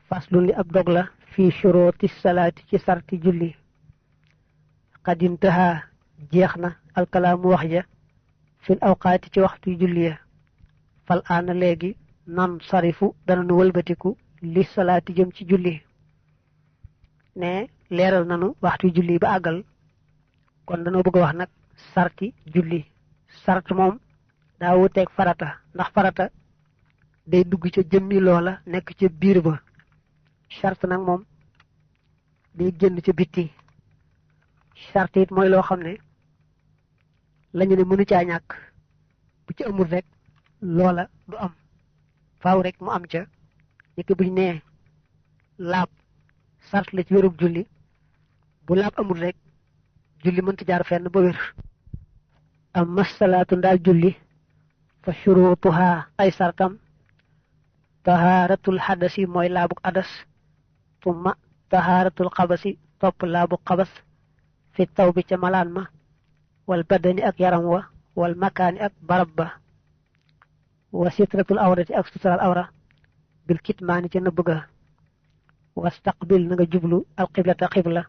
faslu li ab dog la fii shuruti salaati ci sarti julli qadintaha jeex na alkalaamu wax ja fil awqaati ci waxtu julli ya fal aana léegi nan sarifu dana nu wëlbatiku li salaati jëm ci julli ne leeral nanu waxtu julli ba àggal kon dañoo bëgg a wax nag sarti julli sart moom daa wuteeg farata ndax farata day dugg ca jëmmi loola nekk ca biir ba sart nag moom day génn ca bitti sart it mooy loo xam ne lañu ne mënu caa ñàkk bu ci amul rek loola du am faaw rek mu am ca nekk buñ nee laab sart la ci wérug julli bu laab amul rek julli mënta jaar fenn ba wér amma salaatu ndaal julli fa shurutuha ay sartam tahaaratul xadasi mooy laabuk adas tumma tahaaratul xabasi topp laabuk xabas fi taw bi ca malaan ma wal badani ak yaram wa wal makaani ak barab ba wa sitratul awrati ak sutural awra bil kitmaani ca nëbb ga wastaqbil na nga jublu alqiblata qibla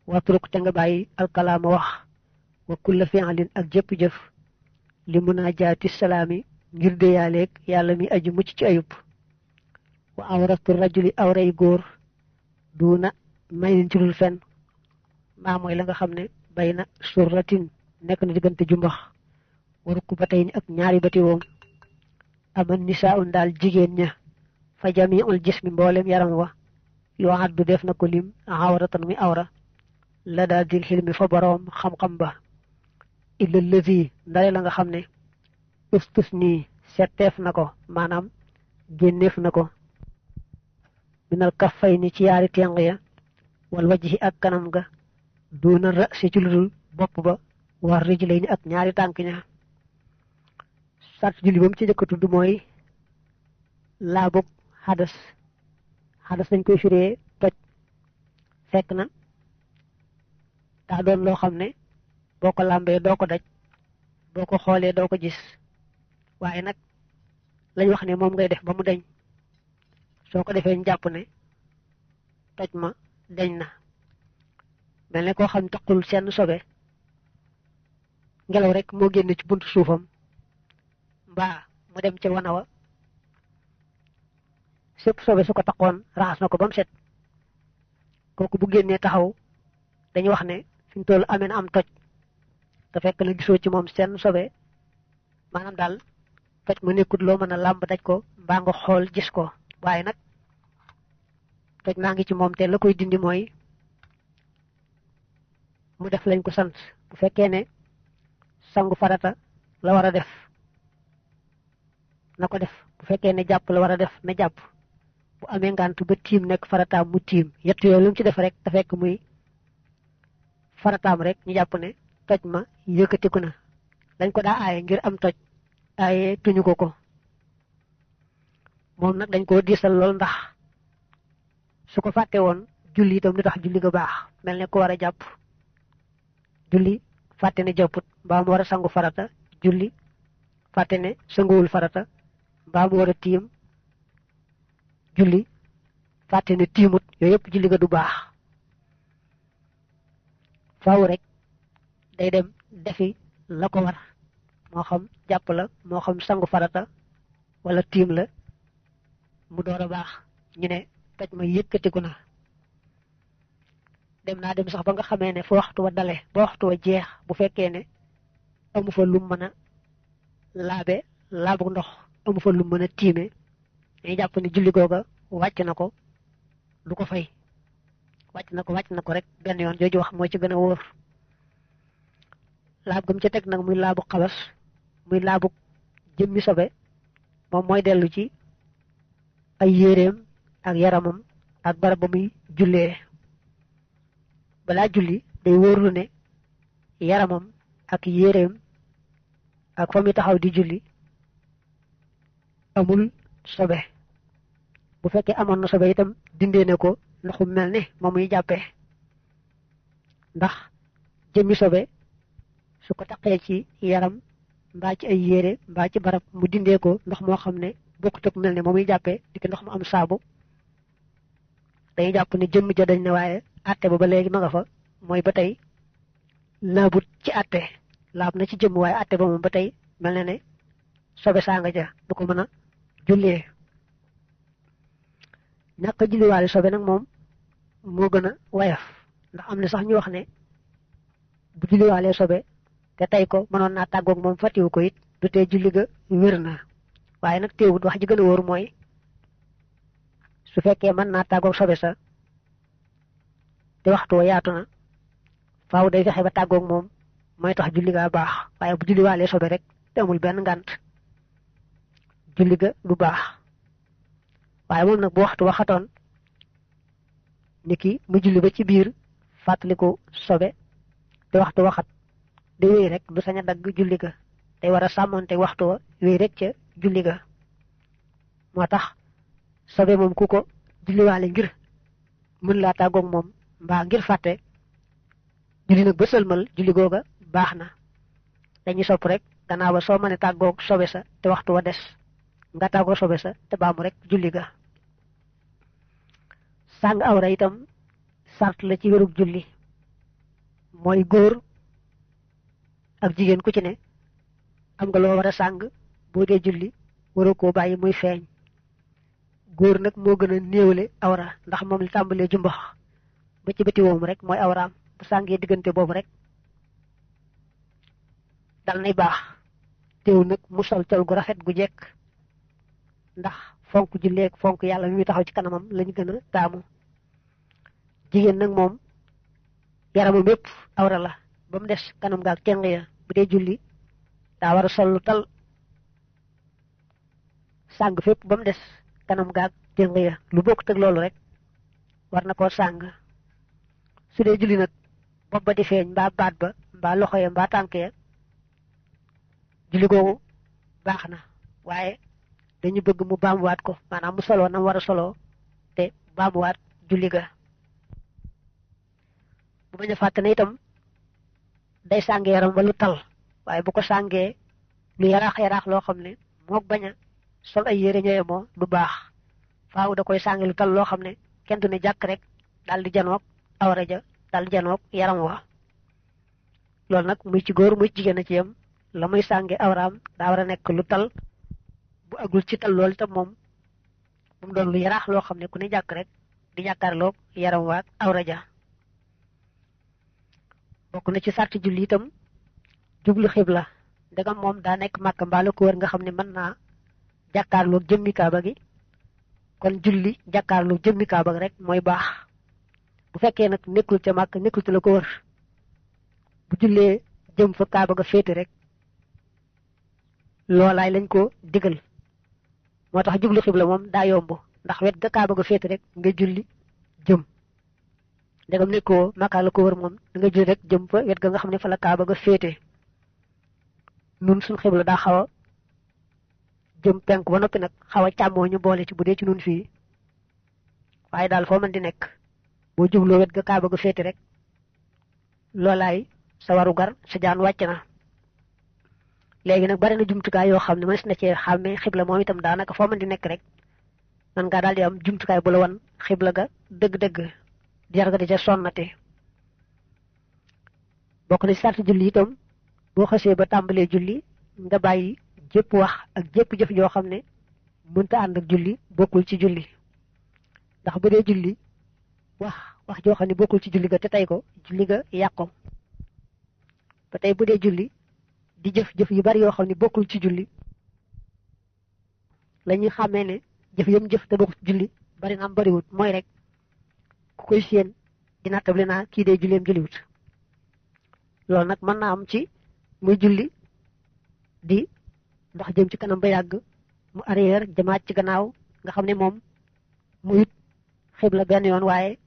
watruk te nga bàyyi alkalaama wax wa kulla fi'lin ak jëpp jëf li munaajaati salaami ngir déyaaleeg yàlla mi aju mucc ci ayub wa awratu rajuli awray góor duuna may nin ci lul fen maa mooy la nga xam ne bay na surratin nekk na diggante jumbax wa rukbatayni ak ñaari bati woom aman nisaa'un daal jigéen ña fa jami'ul jismi mboolem yaram wa yoo addu def na ko lim awratan mi awra la daal dil xilmi fa boroom xam-xam ba illa lazi ndare la nga xam ne ustus nii setteef na ko maanaam génneef na ko minal kaffay ni ci yaari teng ya wal wajhi ak kanam ga duuna ra si ci ludul bopp ba war rijlay ni ak ñaari tànk ña sart julli ba mu ci njëkk a tudd mooy laabug xadas xadas dañ koy firee toj fekk na daa doon loo xam ne boo ko làmbee doo ko daj boo ko xoolee doo ko gis waaye nag lañ wax ne moom ngay def ba mu deñ soo ko defee ñu jàpp ne toj ma deñ na mel ne koo xam taqul seen sobe ngelaw rek moo génn ci buntu suufam mbaa mu dem ca wana wa sépp sobe su ko taqoon raxas na ko ba mu set kooku bu génnee taxaw dañuy wax ne fi mu toll amee na am toj te fekk na gisoo ci moom seen sobe maanaam daal toj ma nekkut loo mën a làmb daj ko mbaa nga xool gis ko waaye nag toj maa ngi ci moom te la koy dindi mooy mu def lañ ko sant bu fekkee ne sangu farata la war a def na ko def bu fekkee ne jàpp la war a def na jàpp bu amee ngànt ba tiim nekk farataam mu tiim yett yooyu lu mu ci def rek te fekk muy farataam rek ñu jàpp ne toj ma yëkkatiku na dañ ko daa aaye ngir am toj aaye tuñu ko moom nag dañ koo diisal lool ndax su ko fàtte woon julli itam lu tax julli ga baax mel ne ko war a jàpp julli fàtte ne jàpput mbaa mu war a sangu farata julli fàtte ne sanguwul farata mbaa mu war a tiim julli fàtte ne tiimut yooyu yëpp julli ga du baax faaw rek day dem defi la ko war moo xam jàpp la moo xam sangu farata wala tiim la mu door a baax ñu ne toj ma yëkkatiku na dem naa dem sax ba nga xamee ne fa waxtu wa dale ba waxtu wa jeex bu fekkee ne amu fa lu mën a laabu ndox amu fa lu mën a tiime dañuy jàpp ne julli googa wàcc na ko du ko fay wàcc na ko rek benn yoon jooju wax moo ci gën a wóor laab gam ca teg nag muy laabu xabas muy laabu jëmmi sobe moom mooy dellu ci ay yéreem ak yaramam ak barab ba muy jullee balaa julli day wóorlu ne yaramam ak yéreem ak fa muy taxaw di julli amul sobe bu fekkee amoon na sobe itam dindee ne ko ndoxum mel ne moom muy jàppee ndax jëmmi sobe su ko taqee ci yaram mbaa ci ay yére mbaa ci barab mu dindee ko ndox moo xam ne bokkut ak mel ne moom muy jàppee di ko ndox mu am saabu day jàpp ne jëmm ja dañ ne waaye atte ba léegi ma nga fa mooy ba tey laabut ci atte laab na ci jëmm waaye atte ba moom ba tey mel na ne sobe saa nga ja du ko mën a jullee ñàkk a julliwaale sobe nag moom moo gën a wayaf ndax am na sax ñu wax ne bu julliwaalee sobe te tey ko mënoon naa tàggoog moom fàttiwu ko it du tee julli ga wér na waaye nag teewut wax ji gën a wóor mooy su fekkee mën naa tàggoog sobe sa te waxtu wa yaatu na faaw day fexe ba tàggoog moom mooy tax julli ga baax waaye bu julliwaalee sobe rek te amul benn ngànt julli ga du baax waaye moom nag bu waxtu waxatoon niki mu julli ba ci biir fàttaliku sobe te waxtu waxat day wéy rek du sañ a dagg julli ga day war a sàmmonte waxtu wa wéy rek ca julli ga moo tax sobe moom ku ko julliwaale ngir mën laa tàggoog moom mbaa ngir fàtte julli nag ba sëlmal julli googa baax na dañuy sopp rek gannaaw ba soo mënee tàggoog sobe sa te waxtu wa des nga tàggoog sobe sa te baamu rek julli ga sàng awra itam sart la ci wérug julli mooy góor ak jigéen ku ci ne am nga loo war a sàng boo dee julli waroo koo bàyyi muy feeñ góor nag moo gën a néewle awra ndax moom li tàmbalee jumbax ba ci bëti woom rek mooy awraam bu sàngee diggante boobu rek dal nay baax teew nag mu sol col gu rafet gu jekk ndax fonk julleeg fonk yàlla mi muy taxaw ci kanamam lañu gën a taamu jigéen nag moom yaramam yépp awra la ba mu des kanam gaag teng ya bu dee julli daa war a sol lu tal sàng fépp ba mu des kanam gaag teng ya lu bokk teg loolu rek war na koo sàng su dee julli nag bopp ba di feeñ mbaa baat ba mbaa loxo ya mbaa tànk ya julli googu baax na waaye dañu bëgg mu baamuwaat ko maanaam mu soloo nam war a soloo te baamuwaat julli ga bu bañ a fàtte ne itam day sànge yaram ba lu tal waaye bu ko sàngee lu yaraax loo xam ne mook bañ a sol ay yére ñooye moo du baax faaw da koy sànge lu tal loo xam ne kenn du ne jàkk rek daal di janoog awra ja daal di janoog yaram wa loolu nag muy ci góor muy ci jigéen a ci yam la muy sànge awraam daa war a nekk lu tal bu agul ci tal loolu itam moom bu mu doon lu yaraax loo xam ne ku ne jàkk rek di jàkkaarloog yaram waak awra ja bokk na ci sarti julli itam jublu xibla ndegam moom daa nekk Màkka mbaa la ko wër nga xam ne mën naa jàkkaarloog jëmmi kaaba gi kon julli jàkkaarloog jëmmi kaaba gi rek mooy baax bu fekkee nag nekkul ca Màkka nekkul ca la ko wër bu jullee jëm fa kaaba ga féete rek loolaay lañ ko digal moo tax jublu xibla moom daa yomb ndax wet ga kaaba ga féete rek nga julli jëm ndegam nekkoo Màkka la ko wër moom da nga julli rek jëm fa wet ga nga xam ne fa la kaaba ga féete nun suñ xibla daa xaw a jëm penk ba noppi nag xaw a càmmoo ñu boole ci bu dee ci nun fii waaye daal foo mën di nekk boo jubloo wet ga kaaba ga féete rek loolaay sa waru gar sa jaan wàcc na léegi nag bari na jumtukaay yoo xam ne mënees na cee xàmmee xibla moom itam daanaka foo mën di nekk rek man ngaa daal di am jumtukaay bu la wan xibla ga dëgg-dëgg jar nga di ca sonnate bokk na ci sarti julli itam boo xasee ba tàmbalee julli nga bàyyi jépp wax ak jépp jëf joo xam ne mënta ànd ak julli bokkul ci julli ndax bu dee julli wax joo xam ne bokkul ci julli ga te tey ko julli ga yàqu ba tey bu dee julli di jëf yu bari yoo xam ne bokkul ci julli la ñuy xàmmee ne jëf yam jëf te bokkul ci julli bari na am bariwut mooy rek ku koy séen dina table naa kii dee julleem julliwut loolu nag mën naa am ci muy julli di dox jëm ci kanam ba yàgg mu arrière jëmaat ci gannaaw nga xam ne moom muyut xibla benn yoon waaye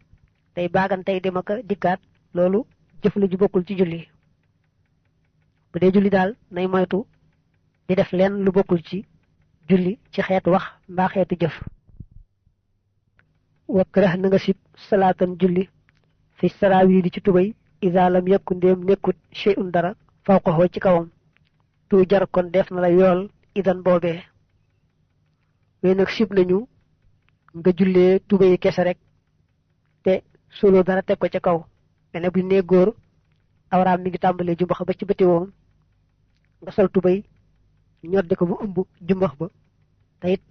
tey baagan tey dem ak dikkaat loolu jëf la ju bokkul ci julli bu dee julli daal nay moytu di def leen lu bokkul ci julli ci xeetu wax mbaa xeetu jëf wakrah na nga sib salaatan julli fi saraawi di ci tubay iza lam yakku ndéem nekkut shay'un dara fawqahu ci kawam tu jar kon def na la yool idan boobee mais nag sib nañu nga jullee tubay kese rek solo dara teg ko ca kaw mene bu ne góor awraam mi ngi tàmbalee jumbax ba ci bëti woom nga sol tubay ñoddi ko bu ëmb jumbax ba te it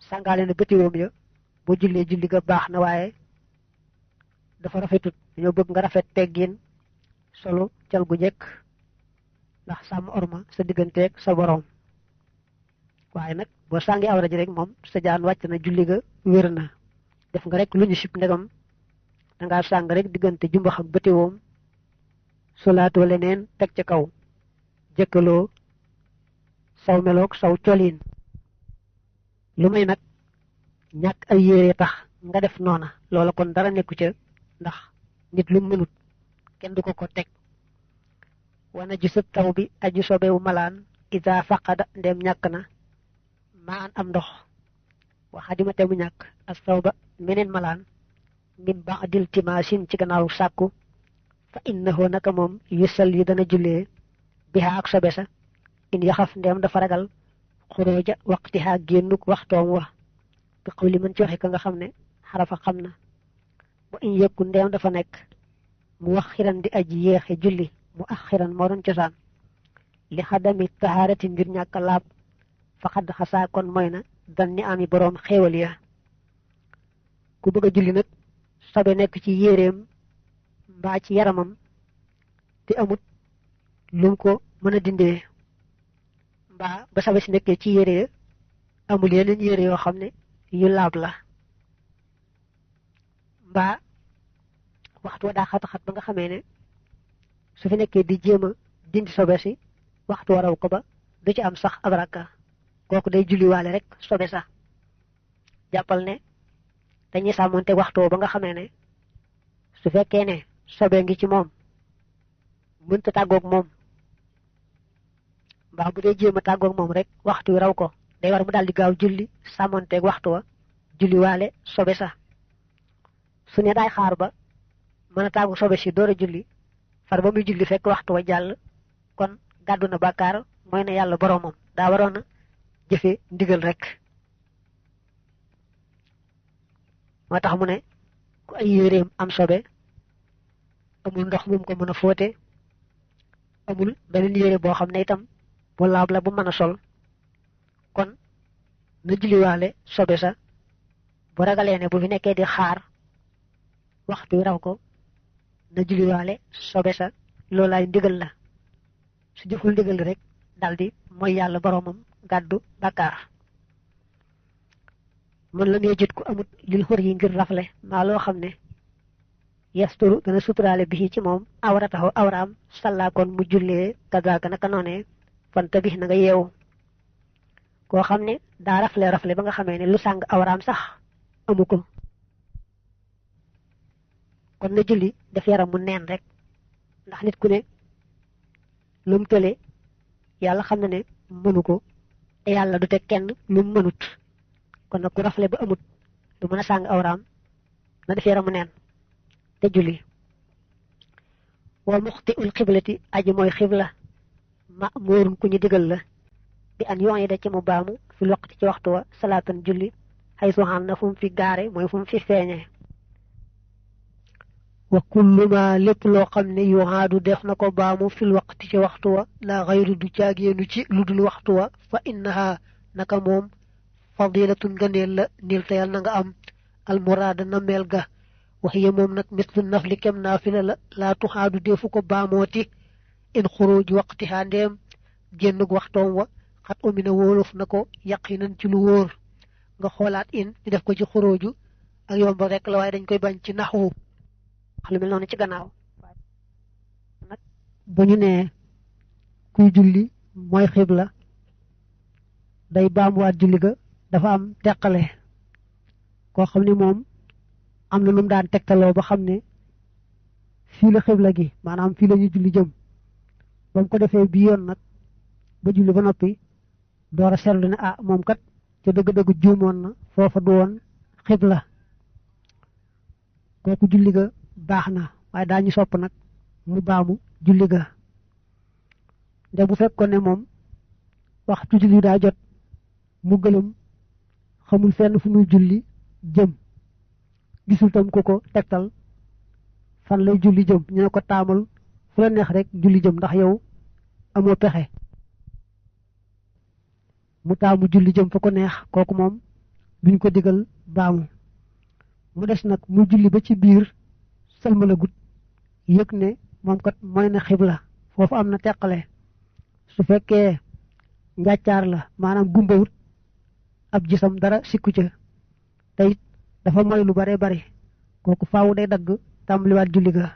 sàngaale na bëti woom ya boo jullee julli ga baax na waaye dafa rafetut dañoo bëgg nga rafet teggin solo cal gu jekk ndax sàmm orma sa digganteeg sa borom waaye nag boo sàngi awra ji rek moom sa jaan wàcc na julli ga wér na def nga rek lu ñu sib ndegam dangaa sàng rek diggante jumbax ak bëti woom solaatoo leneen teg ca kaw jëkkaloo saw meloog saw coliin lu may nag ñàkk ay yére tax nga def noona loola kon dara nekku ca ndax nit lu mënut kenn du ko teg wana ji sëb taw bi aji sobewu malaan ida faqada ndem ñàkk na maa am ndox waxadima te mu ñàkk as taw ba meneen malaan min ba'dil timaasin ci gannaaw sàkku fa innahu naka moom yusal yi dana jullee biha ak sobe sa in yaxaf ndem dafa ragal xuróoja waqtiha génnuk waxtoom wa bi xawli mën ci waxe ka nga xam ne xarafa xam na wa in yëkku ndem dafa nekk mu wax xiran di aji yeexe julli mu ax xiran moo doon cosaan li xadami tahaarati ngir ñàkk laab fa xadd xasaa kon mooy na dan ni ami boroom xéewal ya ku bëgg a julli nag sobe nekk ci yéreem mbaa ci yaramam te amut lum ko mën a dindee mbaa ba sobe si nekkee ci yére amul yeneen yére yoo xam ne yu laab la mbaa waxtu wa daa xat-xat ba nga xamee ne su fi nekkee di jéem a dindi sobe si waxtu wa raw ko ba du ci am sax ab rakka kooku day julliwaale rek sobe sax jàppal ne dañuy sàmmonte waxtu ba nga xamee ne su fekkee ne sobe ngi ci moom mënta tàggoog moom mbaa bu dee jéem a tàggoog moom rek waxtu wi raw ko day war mu daal di gaaw julli sàmmonteeg waxtu wa julliwaale sobe sax su ne daay xaar ba mën a tàggu sobe si door a julli far ba muy julli fekk waxtu wa jàll kon gàddu na bàkkaar mooy na yàlla boroomam daa waroon a jëfe ndigal rek moo tax mu ne ku ay yéreem am sobe amul ndox moom ko mën a fóote amul beneen yére boo xam ne itam bu laab la bu mën a sol kon na julliwaale sobe sa bu ragalee ne bu fi nekkee di xaar waxtu raw ko na julliwaale sobe sa loolaay ndigal la su jëful ndigal rek daldi mooy yàlla boroomam gàddu bàkkaar mën la mee jut ku amut lil xur yi ngir rafle maa loo xam ne yasturu dana suturaale bi ci moom awrataxu awraam sallaakoon mu jullee kadaaka naka noonee fanta bi na nga yeewu koo xam ne daa rafle ba nga xamee ne lu sàng awraam sax amu ko kon na julli def yaram mu neen rek ndax nit ku ne lu mu tële yàlla xam na ne mënu ko te yàlla du teg kenn lu mu mënut kon nag ku rafle ba amut du mën a sàng awraam na def yaram mu neen te julli wa muxti ul xiblati aji mooy xibla ma móorum ku ñu digal la bi an yoon yi da ci mu baamu fi loqti ci waxtu wa salaatan julli xay suxaan na fu mu fi gaare mooy fu mu fi feeñee wa kullu ma lépp loo xam ne yuhaadu def na ko baamu fil waqti ci waxtu wa la xayru du caagéenu ci lu dul waxtu wa fa innaha naka moom fadilatun ngëneel la nil tayal na nga am almuraada na mel ga waxiye moom nag mislu nafli kem naafila la laa tuxaadu defu ko baamooti in xuruj waqtiha ndeem génnug waxtoom wa xat omina wóolof na ko yaqinan ci lu wóor nga xoolaat in di def ko ci xuruju ak yomb rek la waaye dañ koy bañ ci naxwu wax lu mel noonu ci gannaaw nag bu ñu nee kuy julli mooy xibla day baamuwaat julli ga dafa am teqale koo xam ne moom am na lu mu daan tegtaloo ba xam ne fii la xibla gi maanaam fii la ñu julli jëm ba mu ko defee bii yoon nag ba julli ba noppi door a seetlu ne ah moom kat ca dëgg-dëgg juumoon na foofa du woon xibla kooku julli ga baax na waaye daañu sopp nag mu baamu julli ga nde bu fekkoon ne moom waxtu julli daa jot mu gëlëm xamul fenn fu muy julli jëm gisul tam ku ko tegtal fan lay julli jëm ñu ne ko taamal fu la neex rek julli jëm ndax yow amoo pexe mu taamu julli jëm fa ko neex kooku moom duñ ko digal baamu mu des nag mu julli ba ci biir sëlmalagut yëg ne moom kat mooy na xibla foofu am na teqale su fekkee njàccaar la maanaam gumbawut ab gisam dara sikku ca te it dafa moy lu bare bari kooku faawu day dagg tàmbaliwaat julli ga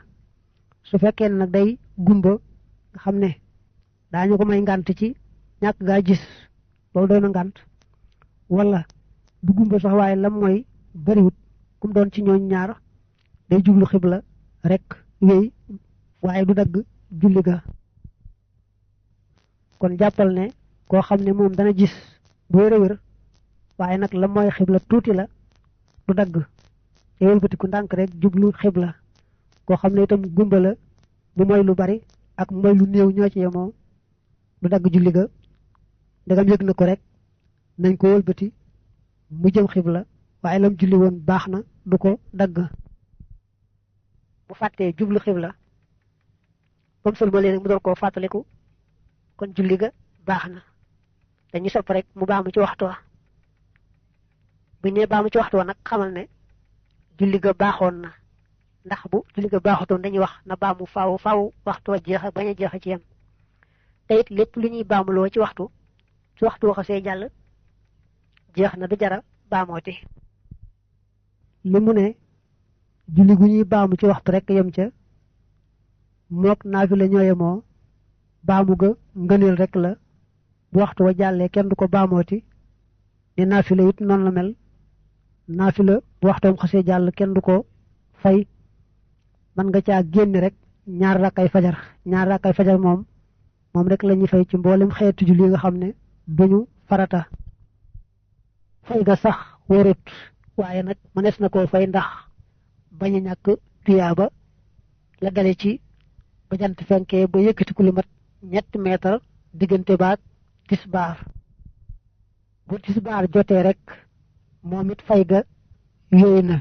su fekkee nag day gumba nga xam ne daañu ko may ngànt ci ñàkk gaa gis loolu doy na ngànt wala du gumba sax waaye lam mooy bariwut kum doon ci ñooñ ñaar day jublu xibla rek wéy waaye du dagg julli ga kon jàppal ne koo xam ne moom dana gis bu wér waaye nag la mooy xibla tuuti la du dagg te wëlbatiku ndànk rek jublu xibla koo xam ne itam gumba la bu mooy lu bari ak mooy lu néew ñoo ci yemoo du dagg julli ga ndegam yëg na ko rek nañ ko wëlbati mu jëm xibla waaye lam julli woon baax na du ko dagg bu fàttee jublu xibla bam sëlmalee rek mu door koo fàttaliku kon julli ga baax na dañu sopp rek mu baamu ci waxtu wa bu ñee baamu ci waxtu wa nag xamal ne julli ga baaxoon na ndax bu julli ga baaxutoon dañuy wax na baamu faaw waxtu wa jeex bañ a jeex ci yem te it lépp lu ñuy baamuloo ci waxtu wa xasee jàll jeex na du jara baamooti li mu ne julli gu ñuy baamu ci waxtu rek yem ca mook naafila ñoo yemoo baamu ga ngëneel rek la bu waxtu wa jàllee kenn du ko baamooti ne naafila it noonu la mel naafila bu waxtoom xasee jàll kenn du ko fay man nga caa génn rek ñaar rakkay fajar moom rek la ñuy fay ci mboolem xeetu julli nga xam ne duñu farata fay ga sax wóorut waaye nag mënees na koo fay ndax bañ a ñàkk tuyaaba la dale ci ba jant fenkee ba yëkkati ku lu mat 3 mètre diggante baak tisbaar bu tisbaar jotee rek moom it fay ga yooyu na